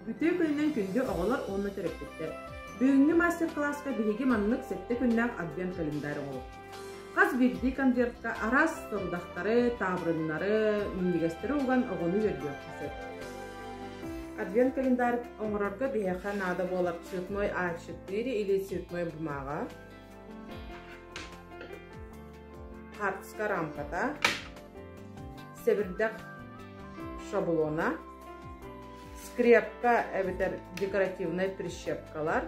Үтүө күнүнэн күндү оҕолор уонна төрөппүттэр! Бүгүҥҥү мастер-класска биһиги маннык сэттэ күннээх адвент-календарь оҥоруохпут. Хас биирдии конвертка араас сорудахтары, таабырыннары, минньигэстэри уган оҕону үөрдүөххэ сөп. Адвент-календарь оҥорорго биһиэхэ наада буолар цветной А4 или цветной бумага, хаартыска рамката, сэбирдэх шаблона, скрепка эбэтэр декоративнай прищепкалар,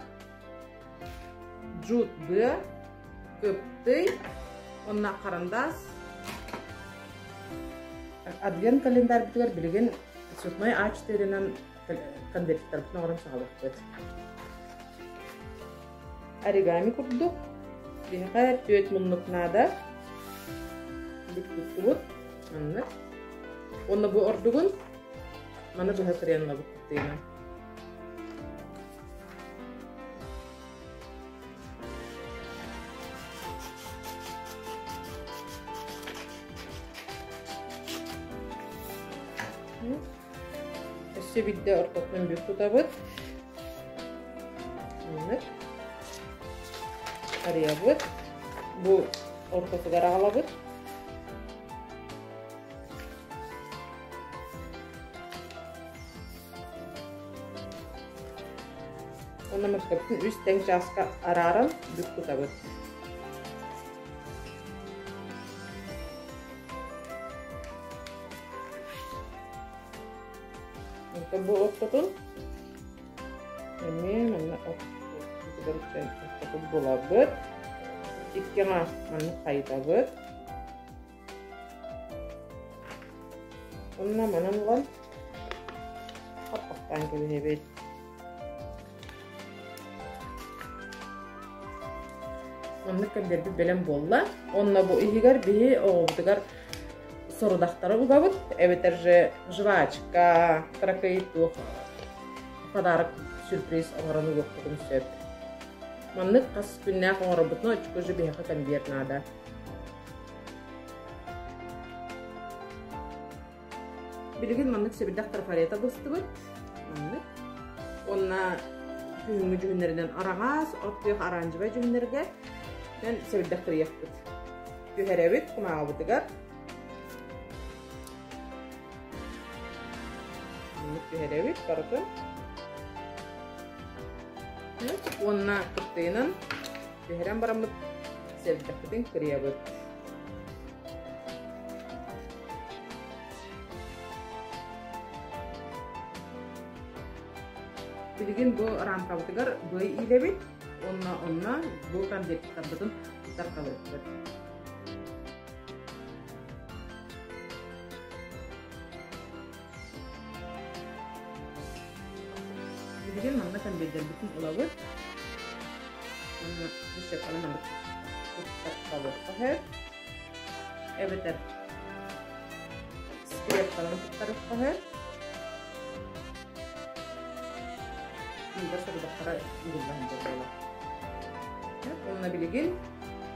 джут быа, кыптый уонна харандаас. Адвент календарьбытыгар билигин цветной А4-нан конверттарбытын оҥорон саҕалыахпыт. Оригами курдук биһиэхэ түөрт муннук наада. Бүккүттубут. Маннык. Уонна бу ордугун маны быһа кырыйан ылабыт тыынан. Өссө биирдэ ортотунан бүк тутабыт. Маннык. Арыйабыт. Бу ортотугар аҕалабыт. Уонна мыркабытын үс тэҥ чааска арааран бүк тутабыт. Онтон бу ортотун эмиэ манна ортотун булабыт. Икки аҥаа маннык хайытабыт. Онно манан ылан хаппахтаан кэбиһэбит. Маннык кэмбиэрбит бэлэм буолла. Онно бу иһигэр биһи оҕобутугар сорудахтары угабыт, эбэтэр же жвачка, кыракый туох подарок, сюрприз оҥорон угуохпутун сөп. Маннык хас күннээх оҥоробутуна очко же биһиэхэ кэмбиэр наада. Билигин маннык сэбирдэх трафарета быстыбыт. Маннык. Уонна күһүҥҥү дьүһүннэринэн араҕас, от күөх оранжевай дьүһүннэргэ мен сэбирдэх кырыйахпыт. Түһэрэбит кумааҕыбытыгар. Маннык түһэрэбит барытын. Уонна кыптыйынан түһэрэн бараммыт сэбирдэхпитин кырыйабыт. Билигин бу рамкабытыгар быай иилэбит уонна онно бу конвертарбытын таркалыахпыт. Билигин манна конвертарбытын ылабыт. Уонна выщепканы маннык туттаралыахха сөп. Эбэтэр скрепканан туттарыахха сөп. Ыытар сорудахтара ыытылла сылдьар буолар. Уонна билигин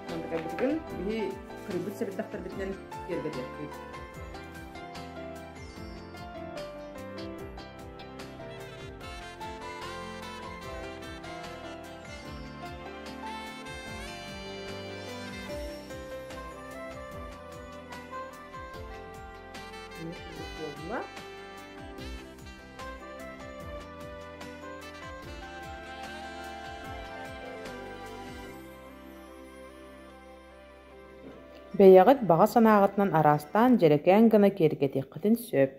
мантыкайбытыгын биһи кырыйбыт сэбирдэхтэрбитинэн киэргэтиэхпит. Буолла. Бэйэҕит баҕа санааҕытынан араастаан дьэрэкээн гына киэргэтиэххитин сөп.